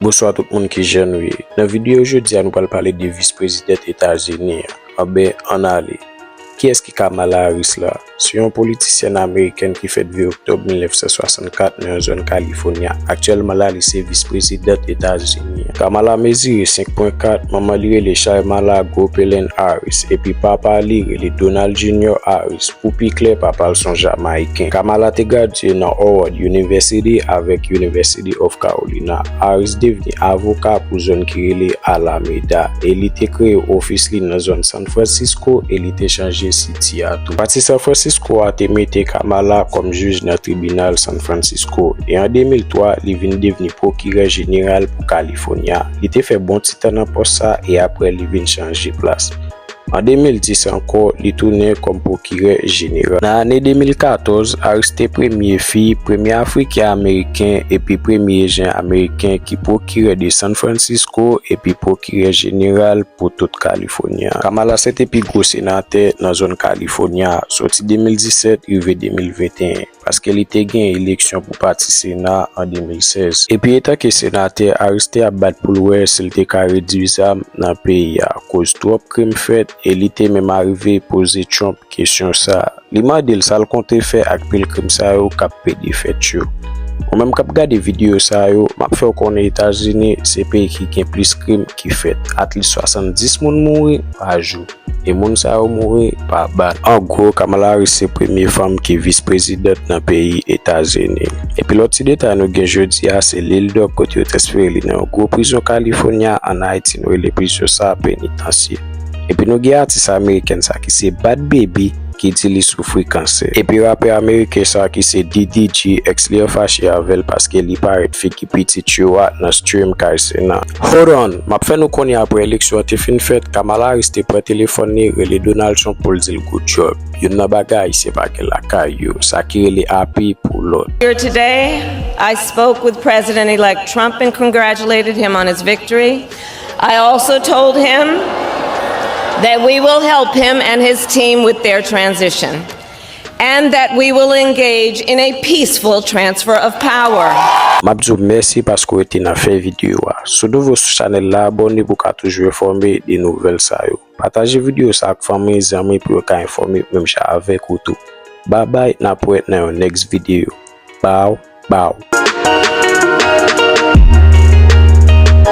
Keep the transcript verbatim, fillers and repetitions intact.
Bonswa tout moun, kijan nou ye? Nan videyo jodi a, nou pral pale de vis prezidan Etazini an. Anben, ann ale. Kiyès ki Kamala Harris la? Se yon politisyèn amerikèn ki fèt vennde oktòb mil nèf san swasannkat nan yon zòn Kalifònya. Aktyèlman la, li se vis prezidan Etazini an. Kamala mezire senk pwen kat, manman li rele Shamala Gopelen Harris, epi papa li rele Donald Junior Harris. Pou pi klè, papa l se yon Jamayiken. Kamala te gradye nan Howard University avèk University of Carolina. Harris devni avoka pou zòn ki rele Alameda, e li te kreye ofis li nan zòn San Francisco, e li te chanje siti a tou. Pati San Francisco a te mete Kamala kòm jij nan tribinal San Francisco, e an de mil twa, li vin devni pwokirè jeneral pou Kalifònya. Li te fè bon ti tan nan pòs sa, e apre li vin chanje plas. An de mil dis ankò, li tounen kòm pwokirè jeneral. Nan ane de mil katòz, Harris te premye fi, premye Afriken Ameriken, epi premye Ejen Ameriken ki pwokirè de San Francisco epi pwokirè jeneral pou tout Kalifònya. Kamala se te pi gwo senatè nan zòn Kalifònya, soti de mil disèt rive de mil venteyen, paske li te gen eleksyon pou pati Sena an de mil sèz. Epi etanke senatè, Harris te ap bat pou l wè si l te ka redui zam nan peyi a, koz twòp krim fèt, e li te menm arive poze Trump kesyon sa. Li mande l sa l konte fè ak pil krim sa yo k ap pede fèt yo. Ou menm k ap gade videyo sa yo, m ap fè w konnen Etazini se peyi ki gen plis krim ki fèt. At least swasanndis moun mouri pa jou. E moun sa yo mouri pa bal. An gwo, Kamala Harris se premye fanm ki vis prezidan nan peyi Etazini. Epi lòt ti detay nou gen jodi a, se Lil Durk kote yo transfere li nan yon gwo prizon Kalifònya. An Ayiti, nou rele prizon sa a penitansye. Epi nou gen atis amerikèn sa ki se Bhad Bhabie ki di li soufri kansè. Epi rapè ameriken sa ki se D D G, ex li an fache avè l paske li parèt figi pitit yo a nan stream kay Sena. Hold on, m ap fè nou konnen apre eleksyon an te fin fèt, Kamala Harris te pran telefòn li, rele Donald Trump pou l di l good job. Youn nan bagay, se pa gen lakay yo, sa ki rele api pou lòt. Here today, I spoke with President-elect Trump and congratulated him on his victory. I also told him that we will help him and his team with their transition, and that we will engage in a peaceful transfer of power. M ap di w mèsi paske w rete nan fen videyo a. Si w nouvo sou chanèl la, abòne pou w ka toujou enfòme de nouvèl sa yo. Pataje videyo sa ak fanmi, zanmi pou yo ka enfòme menm jan avèk ou tou. Babay, n ap wè nan yon next videyo. Baw, baw.